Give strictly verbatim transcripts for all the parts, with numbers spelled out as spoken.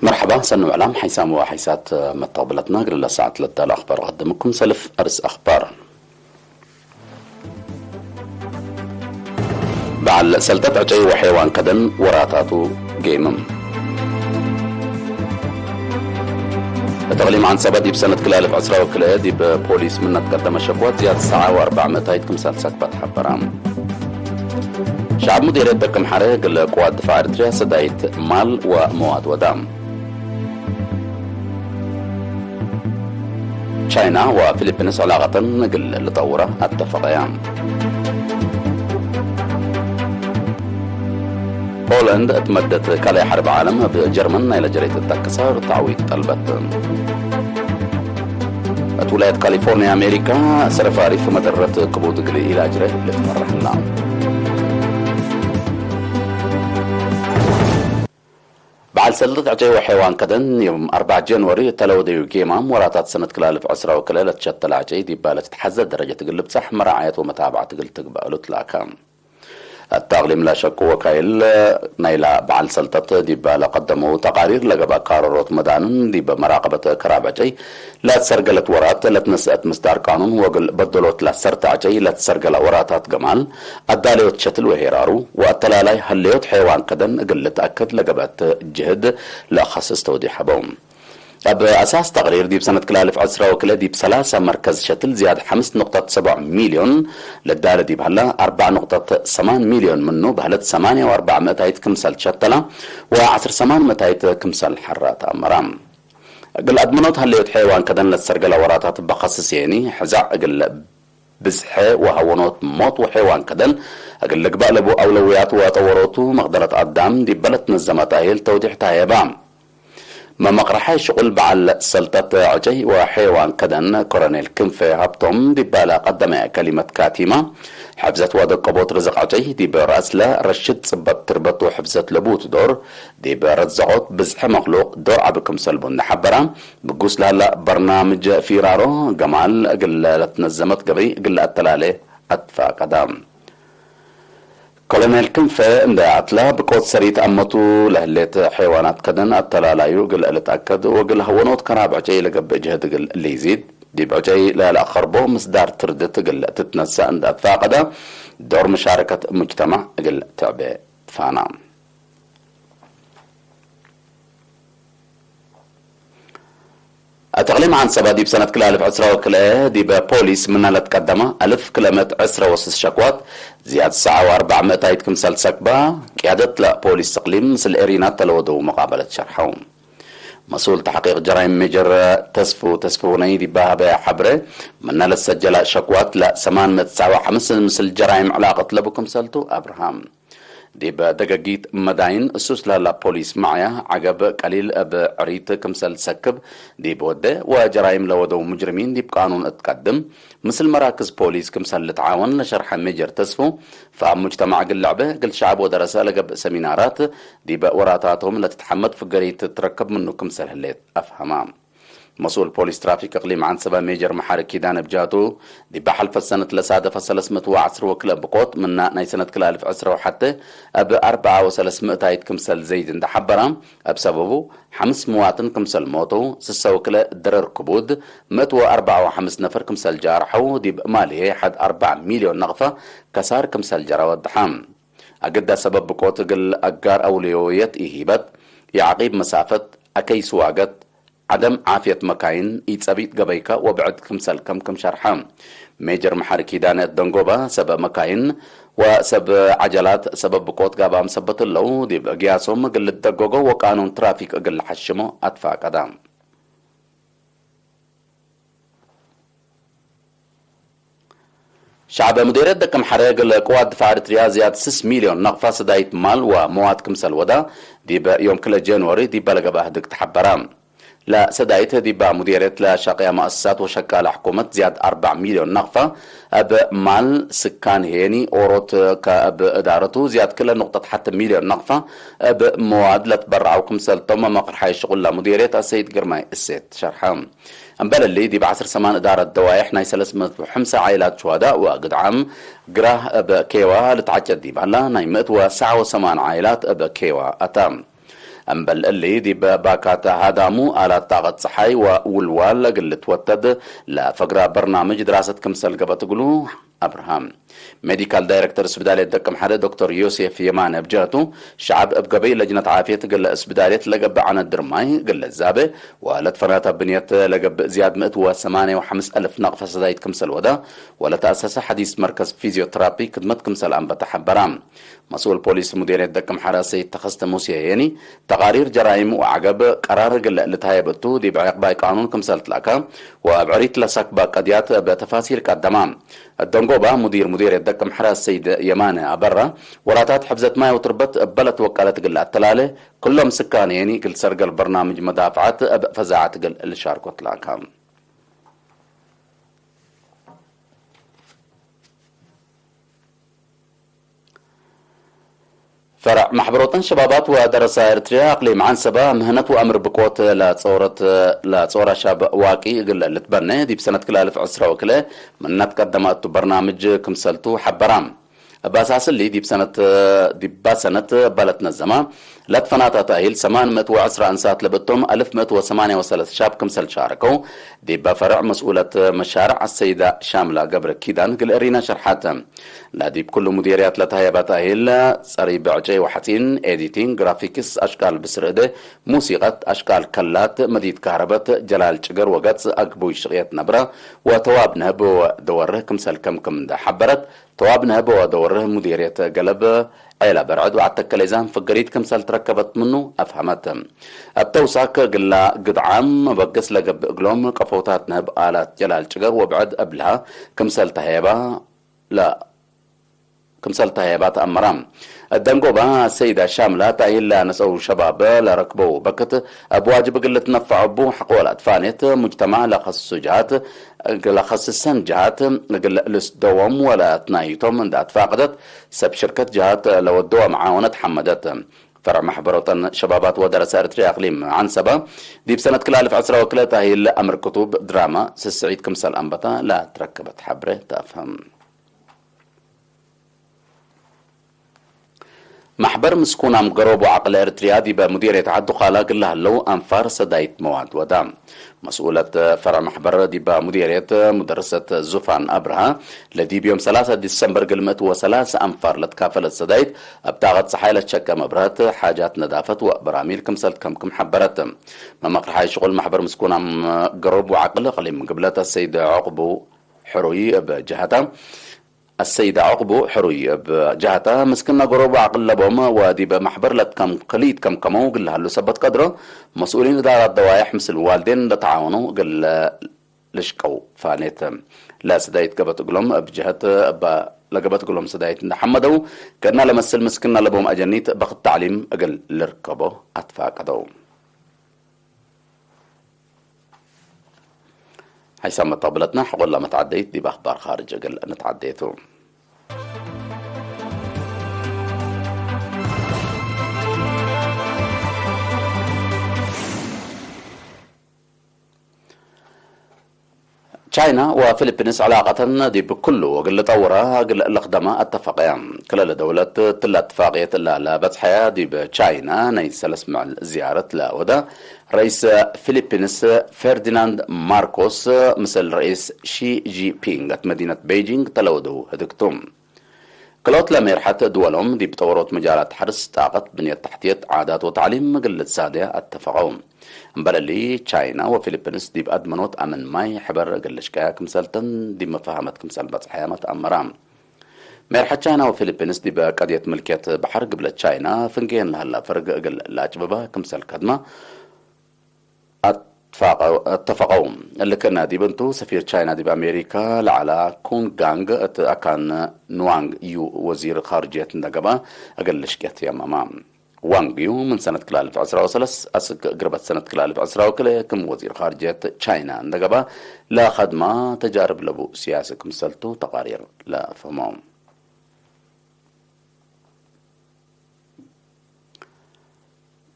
መርሐባ፣ ሰኒ ወዕላም ሐይሳም ወሐይሳት መተቅብለትና፣ እግል ለሰዓት ለዳሉ አኽባር እቀድምኩም። ሰልፍ አርስ አኽባር። በዐል ሰልጠት ዕጨይ ወሐይዋን ከደን ወራታቱ ጌምም። እት እቅሊም ዐንሰበ ዲብ ሰነት ክልኤ አልፍ ዕስራ ወክልኤ ዲብ ፖሊስ ምነ ትቀደመ ሸክወት ዝያድ ሰዓ ወአርበዕ ምእታይት ክምሰል ሰክበት ሐበራ። ሸዐብ ሙዴርየት ደቅምሐረ እግል ቅዋት ድፋዕ ኤረትርያ ሰዳይት ማል ወመዋድ ወዳ። ቻይና ወፊሊፒንስ ዕላቀተን እግል ልጠውራ አተፈቀያ። ፖላንድ እት መደት ካልኣይ ሐርብ ዓለም እብ ጀርመን ናይለ ጀሬት እት አክሳር ተዕዊድ ጠልበት። እት ውላየት ካሊፎርኒያ አሜሪካ፣ ሰረፋሪፍ መደረት ክቡድ እግል ኢላጅረ ልትፈረሕና። በዐል ሰልጠት ዕጨይ ወሐይዋን ከደን፣ ዮም አርበዕ ጀንወሪ እተ ለወደዩ ጌማም፣ ወራታት ሰነት ክልኤ አልፍ ዕስራ ወክልኤ ለትሸተለ ዕጨይ ዲባ ለትትሐዘ ደረጀት እግል ልብጸሕ፣ መራዐየት ወመታብዐት እግል ትግበእ እሉ ትላከ። እት አቅሊም ለሸቁ ወካይል ናይላ በዐል ሰልጠት ዲባ ለቀደመው ተቃሪር፣ ለገብአ ካረሮት መዳንን ዲብ መራቀበት ከራብ ዕጨይ ለትሰርገለት ወራት ለትነስአት ምስዳር ቃኑን ወእግል በደሎት ለአሰርተ ዕጨይ ለትሰርገለ ወራታት ገማል፣ አዳለዮት ሸትል ወሄራሩ ወአተላላይ ሀለዮት ሐይዋን ከደን እግል ልትአከድ ለገብአት ጅህድ ለከስስ ተውዲሕ ሀበው። እብ አሳስ ተቅሪር፣ ዲብ ሰነት ክልኤ አልፍ ዕስራ ወክልኤ ዲብ ሰላሳ መርከዝ ሸትል ዝያድ ሐምስ ንቅጠት ሰብዕ ሚልዮን ለዳለ ዲብ ሀላ፣ አርበዕ ንቅጠት ሰማን ሚልዮን ምኑ በህለት ሰማንያ ወአርበዕ ምእታይት ክምሰል ሸተላ ወዐስር ሰማን ምእታይት ክምሰል ሐራ ተአመራ። እግል አድመኖት ሀለዮት ሐይዋን ከደን ለትሰርገለ ወራታት እበ ከስስ የኒ፣ ሕዛዕ እግል ብዝሐ ወሀወኖት ሞት ወሐይዋን ከደን እግል ልግበእ ለቡ አውለውያት ወጠወሮቱ መቅደረት አዳም ዲበ ለትነዘመ ተእሂል ተውዲሕ ተሀየባ። መመቅረሐ ሽቁል በዐል ሰልጠት ዕጨይ ወሐይዋን ከደን ኮሎኔል ክንፈ ሀብቶም ዲበ ለቀደመ ከሊመት ካቲማ፣ ሕፍዘት ወደቀቦት ርዝቅ ዕጨይ ዲብ ረአስለ ረሽድ ጽበት ትርበት ወሕፍዘት ለቡቱ ዶር፣ ዲብ ረዘቆት ብዝሐ መክሉቅ ዶር ዐቢ ክምሰል ቡ እንዴ ሐበራ፣ ብጉስ ለሀላ በርናምጅ ፊራሮ ገማል እግል ለትነዘመት ገበይ እግል ለአተላሌ አትፋቀዳ። ኮሎኔል ክንፈ እንዴ አትላ፣ ብቆት ሰሪት አመቱ ለህሌት ሐይዋናት ከደን አተላላዩ እግል ልትአከድ ወእግል ሀወኖት ከራብ ዕጨይ ለገብእ ጅህድ እግል ሊዚድ፣ ዲብ ዕጨይ ለለአከርቦ ምስዳር ትርድት እግል ትትነሰእ እንዴ አትፋቀዳ፣ ዶር መሻረከት ሙጅተማዕ እግል ትዕቤ ትፋና። እት እቅሊም ዐንሰበ ዲብ ሰነት ክልኤ አልፍ ዕስራ ወክልኤ ዲበ ፖሊስ ምነ ለትቀደመ አልፍ ክልኤ ምእት ዕስረ ወስስ ሸክዋት ዝያድ ሰዓ ወአርበዕ ምእታይት ክምሰል ሰክበ፣ ቅያደት ለፖሊስ እቅሊም ምስል ኤሪናት ተለወደው መቃበለት ሸርሐው። መስኡል ተሕቂቅ ጀራይም ሜጀር ተስፉ ተስፉሁነይ ዲበ ሀበ ሐብሬ፣ ምነ ለትሰጀለ ሸክዋት ለሰማን ምእት ሰዓ ወሐምስ ምስል ጀራይም ዕላቀት ለቡ ክምሰልቱ አብርሃም። ዲብ ደገጊት መዳይን እሱስ ለህላ ፖሊስ መዕያ ዐገብ ቀሊል እብ ዕሪት ክምሰል ሰክብ ዲብ ወዴ ወጀራይም ለወደው ሙጅሪሚን ዲብ ቃኑን እት ቀድም ምስል መራክዝ ፖሊስ ክምሰል ልትዓወን ለሸርሐ ሜጀር ተስፉ፣ ፈሀም ሙጅተማዕ እግል ለዕበ እግል ሸዐብ ወደረሰ ለገብእ ሰሚናራት ዲብ ወራታቶም ለትትሐመድ ፍገሪት ትትረከብ ምኑ ክምሰል ህሌት አፍሀማ። መስኡል ፖሊስ ትራፊክ እቅሊም ዐንሰበ ሜጀር መሓሪ ኪዳነ ብጃቱ፣ ዲበ ሐልፈት ሰነት ለሳደፈ ሰለስ ምእት ወዐስር ወክልኤ ብቆት ምና ናይ ሰነት ክልኤ አልፍ ዕስረ ወሐቴ እብ አርበዓ ወሰለስ ምእታይት ክምሰል ዘይድ እንዴ ሐበራ፣ እብ ሰበቡ ሐምስ ምዋጥን ክምሰል ሞተው፣ ስሰ ወክልኤ ድረር ክቡድ፣ ምእት ወአርበዓ ወሐምስ ነፈር ክምሰል ጃርሐው፣ ዲብ ማል ህዬ ሐድ አርበዕ ሚልዮን ነቅፈ ከሳር ክምሰል ጀረ ወደሐ። አግደ ሰበብ ብቆት እግል አጋር አውለዮየት ኢሂበት፣ የዐቂብ መሳፈት፣ አከይ ስዋገት፣ ዐደም ዓፍየት መካይን፣ ኢጸቢጥ ገበይከ ወብዕድ ክምሰል ከምክም ሸርሐ። ሜጀር መሓሪ ኪዳነ እት ደንጎበ፣ ሰብ መካይን ወሰብ ዐጀላት ሰበብ ብቆት ጋብአም ሰበት ህለው፣ ዲብ ግያሶም እግል ልትደገጎ ወቃኑን ትራፊክ እግል ለሐሽሞ አትፋቀደ። ሸዕብ ሙዴርየት ደቅምሐረ እግል ቅዋት ድፋዕ ኤረትርያ ዝያድ ስስ ሚልዮን ነቅፈ ሰዳይት ማል ወመዋድ ክምሰል ወዳ፣ ዲብ ዮም ክልኤ ጄንወሪ ዲበ ለገብአ ህድግ ተሐበረ። ለሰዳይት ዲበ ሙዴርየት ለሸቅያ መአሰሳት ወሸቃለ ሕኩመት ዝያድ አርበዕ ሚልዮን ነቅፈ እብ ማል፣ ስካን ሄኒ፣ ኦሮት ከእብ እዳረቱ ዝያድ ክለ ንቁጠት ሐተ ሚልዮን ነቅፈ እብ መዋድ ለትበረዐው ክምሰልቶም መመቅርሓይ ሽቁል ለሙዴርየት አሰይድ ግርማይ እሴት ሸርሐ። እምበል እሊ፣ ዲብ ዐስር ሰማን እዳረት ደዋይሕ ናይ ሰለስ ምእት ወሐምሳ ዓኢላት ሹሃዳእ ወግድዓም ግራህ እብ ኬዋ ልትዓጨድ ዲብ ሀላ፣ ናይ ምእት ወሰዓ ወሰማን ዓኢላት እብ ኬዋ አታ። እምበል እሊ፣ ዲብ ባካት ሃዳሙ፣ አላት ጣቀት ጸሓይ ወውልዋል እግል ልትወተድ ለፈግራ በርናምጅ ድራሰት ክምሰል ገብአት እግሉ አብርሃም። ሜዲካል ዳይሬክተር እስብዳልየት ደቅምሐረ ዶክተር ዮሴፍ የማነ እብ ጀህቱ፣ ሸዐብ እብ ገበይ ለጅነት ዓፍየት እግል እስብዳልየት ለገብእ ዐነት ድርማይ እግል ለዛቤ ወለትፈናተ ብንየት ለገብእ ዝያድ ምእት ወሰማንየ ወሐምስ አልፍ ነቅፈ ሰዳይት ክምሰል ወደ ወለተአሰሰ ሐዲስ መርከዝ ፊዚዮተራፒ ክድመት ክምሰል አንበተ ሐበራ። መስኡል ፖሊስ ሙዴርየት ደቅምሐረ ሰይድ ተኸስተ ሙሴ የኒ፣ ተቃሪር ጀራይም ወዐገብ ቀራር እግል ልትሀየብ እቱ፣ ዲብ ዕቅባይ ቃኑን ክምሰል ትላካ ወእብ ዕሪት ለሰክበ ቀድያት እብ ተፋሲል ቀደማ። ደንጎባ ሙዲር ሙዴርየት ደቅምሐረ ሰይድ የማነ አበራ፣ ወላታት ሕፍዘት ማይ ወትርበት እበ ለትወቀለት እግል ለአተላሌ፣ ክሎም ስካን የኒ እግል ሰርገል በርናምጅ መዳፍዐት እብ ፈዛዐት እግል ልሻርኮ ትላካ። ፈረዕ መሕበሮተን ሸባባት ወደረሳ ኤርትርያ አቅሊም ዐንሰበ ምህነት ወአምር ብቆት ለጾረት፣ ለጾረ ሸብ ዋቂ እግል ልትበነ ዲብ ሰነት ክልኤ አልፍ ዕስራ ወክልኤ ምነት ቀደመ እቱ በርናምጅ ክምሰልቱ ሐበራ። እብ አሳስ እሊ ዲብ ሰነት፣ ዲባ ሰነት እበ ለትነዘመ ለትፈናተ ተእሂል ሰማን ምእት ወዐስራ አንሳት ለብእቶም አልፍ ምእት ወሰማንየ ወሰለስ ሻብ ክምሰል ሻረከው፣ ዲበ ፈርዕ መስኡለት መሻርዕ አሰይዳ ሻምላ ገብረ ኪዳን እግል እሪነ ሸርሐት። ለዲብ ኩሉ ሙዴርያት ለተሀየበ ተእሂል፣ ጸሪ ብዕጨይ ወሐጺን፣ ኤዲቲንግ፣ ግራፊክስ፣ አሽቃል ብስር እደ፣ ሙሲቀት፣ አሽቃል ከላት፣ መዲት ካህረበት፣ ጀላል ጭገር ወገጽ አግቡይ ሽቅየት ነብረ ወተዋብ ነህብ ወደወርህ ክምሰል ከምክም እንደ ሐበረት፣ ተዋብ ነህብ ወደወርህ ሙዴርየት ገለብ ዔላ በርዕድ ወዐተከሌዛን ፍገሪት ክምሰል ትረከበት ምኑ አፍሀመት። እብ ተውሳክ እግላ ግድዓም መበገስ ለገብእ እግሎም ቀፎታት ነህብ አላት ጀላል ጭገር ወብዕድ እብልሃ ክምሰል ተሀየባ ለ-፣ ክምሰል ተሀየባ ተአመራ። እደንጎባ ሰይዳ ሻምላ ተእሂል ለአነሰው ሸባብ ለረክበው በክት እብ ዋጅብ እግል ልትነፈዕ እቡ ሐቆላት ፋኔት ሙጅተማዕ ለከስሱ ጀሃት ለከስሰን ጀሃት እግል ልስደዎም ወለአትናይቶም እንደ አትፋቀደት፣ ሰብ ሽርከት ጀሃት ለወደወ መዓወነት ሐመደት። ፈርዕ መሕበሮተን ሸባባት ወደረሰ ኤርትርያ አቅሊም ዐንሰበ፣ ዲብ ሰነት ክልኤ አልፍ ዕስራ ወክልኤ ተእሂል አምር ክቱብ፣ ድራመ፣ ስስዒት ክምሰል አንበተ ለትረከበት ሐብሬ ተአፍህም። መሕበር ምስኩናም ገሮብ ወዐቅል ኤርትርያ ዲበ ሙዲርየት ዐዱ ኻላ እግል ለሀለው አንፋር ሰዳይት መዋድ ወዳ። መስኡለት ፈርዕ መሕበር ዲበ ሙዲርየት ሙደርሰት ዙፋን አብርሃ፣ ለዲብ ዮም ሰላሰ ዲሰምበር እግል ምእት ወሰላሰ አንፋር ለትካፈለት ሰዳይት፣ እብ ጣቀት ጸሓይ ለትሸቀ መብረሀት፣ ሓጃት ነዳፈት ወበራሚል ክምሰል ትከምክም ሐበረት። መመቅርሓይ ሽቁል መሕበር ምስኩናም ገሮብ ወዐቅል እቅሊም ግብለት አሰይድ ዑቅቡ ሕሩይ እብ ጀሀታ፣ አሰይድ ዑቅቡ ሕሩይ እብ ጀሀታ፣ ምስክነ ገሮብ ወዐቅል ለቦም ወዲብ መሕበር ለትከም-፣ ለኢትከምከመው እግል ለሀሉ ሰበት ቀድሮ፣ መስኡሊን እዳራት ደዋየሕ ምስል ዋልዴን ለተዓወነው እግል ልሽቀው ፋኔት። ለሰዳይት ገበት እግሎም እብ ጀሀት እበ ለገበት እግሎም ሰዳይት እንደ ሐመደው፣ ገና ለመስል ምስክነ ለቦም አጀኒት በክት ተዕሊም እግል ልርከቦ አትፋቀደው። ሐይሳም መተቅብለትና ሐቆላ መትዓደይት ዲብ አኽባር ኻርጅ እግል ንትዓደየቱ። ቻይና ወፊሊፒንስ ዕላቀተን ዲብ ኩሉ እግል ልጠውራ እግል ልክደማ አተፈቀያ። ክልኤ ደውለት እትለ እትፋቅየት እላ ለበጽሐያ ዲብ ቻይና ናይ ሰለስ ምዕል ዝያረት ለወደ ረኢስ ፊሊፒንስ ፌርዲናንድ ማርኮስ ምስል ረኢስ ሺ ጂንፒንግ እት መዲነት ቤይጂንግ ተለወደው ህድግቱ። ክልኦት ለሜርሐት ድወሎም ዲብ ጠወሮት መጃላት ሐርስ፣ ጣቀት፣ ብንየት ተሕትየት፣ ዓዳት ወተዕሊም እግል ልትሳድያ አተፈቀው። እምበል እሊ፣ ቻይና ወፊሊፒንስ ዲብ አድመኖት አምን ማይ ሕበር እግል ልሽቀያ ክምሰልተን ዲብ መፋሀመት ክምሰል በጽሐያመ ተአመራ። ሜርሐት ቻይና ወፊሊፒንስ ዲብ ቀድየት ምልክየት በሐር ግብለት ቻይና ፍንጌን ለሀላ ፈርግ እግል ለአጭብባ ክምሰል ከድመ አትፋቀው-፣ አተፈቀው። እሊ ክእነ ዲብ እንቱ፣ ሰፊር ቻይና ዲብ አሜሪካ ለዐላ ኩን ጋንግ እት አካን ንዋንግ ዩ ወዚር ካርጅየት እንደ ገብአ እግል ልሽቅየት የመመ። ዋንግ ዩ ምን ሰነት ክልኤ አልፍ ዕስራ ወሰለስ አስክ ግርበት ሰነት ክልኤ አልፍ ዕስራ ወክልኤ ክም ወዚር ካርጅየት ቻይና እንደ ገብአ ለከድማ ተጃርብ ለቡ ሲያሲ ክምሰልቱ ተቃሪር ለአፍህመው።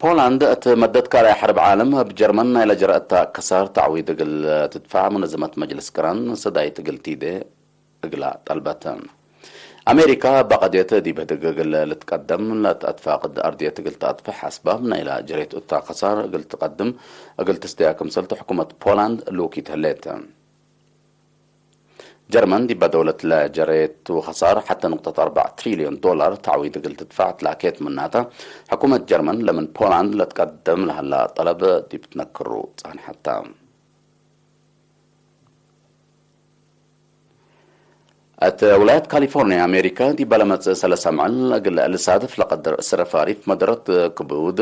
ፖላንድ እት መደት ካልኣይ ሐርብ ዓለም እብ ጀርመን ናይለ ጀርአተ ከሳር ተዕዊድ እግል ትድፋዕ መነዘመት መጅልስ ቅራን ሰዳይት እግል ቲዴ እግላ ጠልበት። አሜሪካ እብ አቀድየት ዲብ ህድግ እግል ልትቀደም ለተአትፋቅድ አርድየት እግል ተአጥፍሕ አስባብ ናይላ ጀሬት እታ ከሳር እግል ትቀድም እግል ትስትያ ክምሰልቱ ሕኩመት ፖላንድ ሉኪት ህሌት። ጀርመን ዲበ ደውለት ለጀሬቱ ከሳር ሐተ ንቁጠት አርበዕ ትሪልዮን ዶላር ተዕዊድ እግል ትድፈዕ ትላኬት ምናተ፣ ሕኩመት ጀርመን ለምን ፖላንድ ለትቀደም ለሀላ ጠለብ ዲብ ትነክሩ ጸንሐተ። እት ውላየት ካሊፎርኒያ አሜሪካ፣ ዲበ ለመጽእ ሰለስ አምዕል እግል ልሳድፍ ለቀድር ሰረፋሪፍ መደረት ክቡድ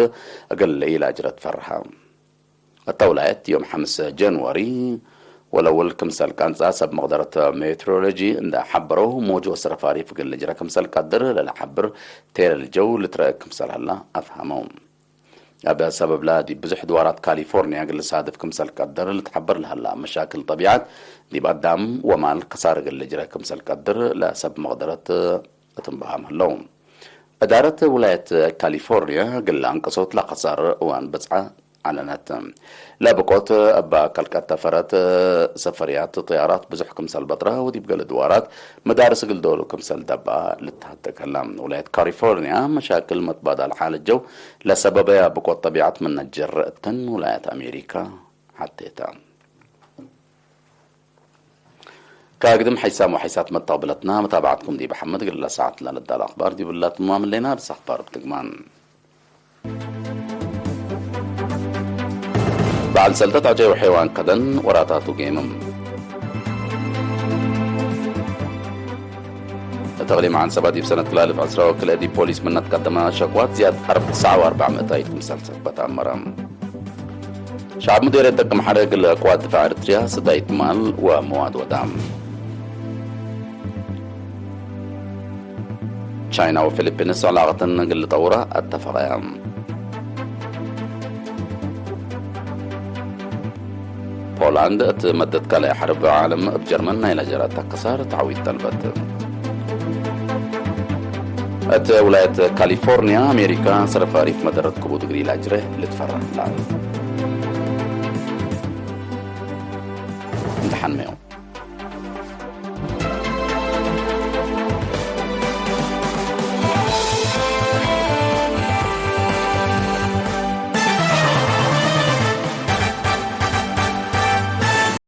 እግል ኢላጅረት ፈርሀ። እተ ውላየት ዮም ሐምስ ጀንዋሪ ወለውል ክምሰል ቀንጻ ሰብ መቅደረት ሜትሮሎጂ እንደ ሐበረው፣ ሞጆ ሰረፋሪፍ እግል ልጅረ ክምሰል ቀድር ለለሐብር ቴለል ጀው ልትረእ ክምሰል ሀላ አፍሀመው። እብ ሰበብላ፣ ዲብ ብዙሕ ድዋራት ካሊፎርኒያ እግል ልሳድፍ ክምሰል ቀድር ልትሐበር ለሀላ መሻክል ጠቢዐት፣ ዲብ አዳም ወማል ከሳር እግል ልጅረ ክምሰል ቀድር ለሰብ መቅደረት እትንበሃም ህለው። እዳረት ውላየት ካሊፎርኒያ እግል አንቅሶት ለከሳር እዋን በጽዐ ዐለነት። ለብቆት እበ ከልቀት ተፈረት ሰፈርያት ጥያራት ብዙሕ ክምሰል በጥረ ወዲብ ገሌ ድዋራት መዳርስ እግል ዶሉ ክምሰል ደብአ ልትሀደግ ሀላ። ውላየት ካሊፎርኒያ መሻክል መትባዳል ሓለት ጀው ለሰበበያ ብቆት ጠቢዐት ምነ ጀር እተን ውላየት አሜሪካ ሐቴተ። ከአግድም ሐይሳም ወሐይሳት መተቅብለትና መታብዐትኩም ዲብ ሐመድ እግል ለሰዓት ለነዳል አክባር ዲብ ለትማም ህሌና። ርስ አክባር እብ ትግማን። በዐል ሰልጠት ዐጨይ ወሐይዋን ከደን ወራታቱ ጌምም። እት እቅሊም ዐንሰባ ዲብ ሰነት ክልአልፍ ዕስራ ወክልኤ ዲብ ፖሊስ ምነ ትቀደመ ሸክዋት ዝያድ አርብ ትስዐ ወአርበዕ ምእታይት ክምሰል ሰበት አመረ። ሸዐብ ሙዴርየት ደቅም ሐረ እግል ቅዋት ድፋዕ ኤረትርያ ስዳይት ማል ወመዋድ ወዳም። ቻይና ወፊሊፒንስ ዕላቀተን እግል ልጠውራ አተፈቀያ። ፖላንድ እት መደት ካልኣይ ሐርብ ዓለም እብ ጀርመን ናይላ ጀራት ተከሳር ተዕዊት ጠልበት። እት ውላየት ካሊፎርኒያ አሜሪካ ሰረፋሪፍ መደረት ክቡድ እግል ኢላጅረ ልትፈረህ ላል። እምተሓንመዮ።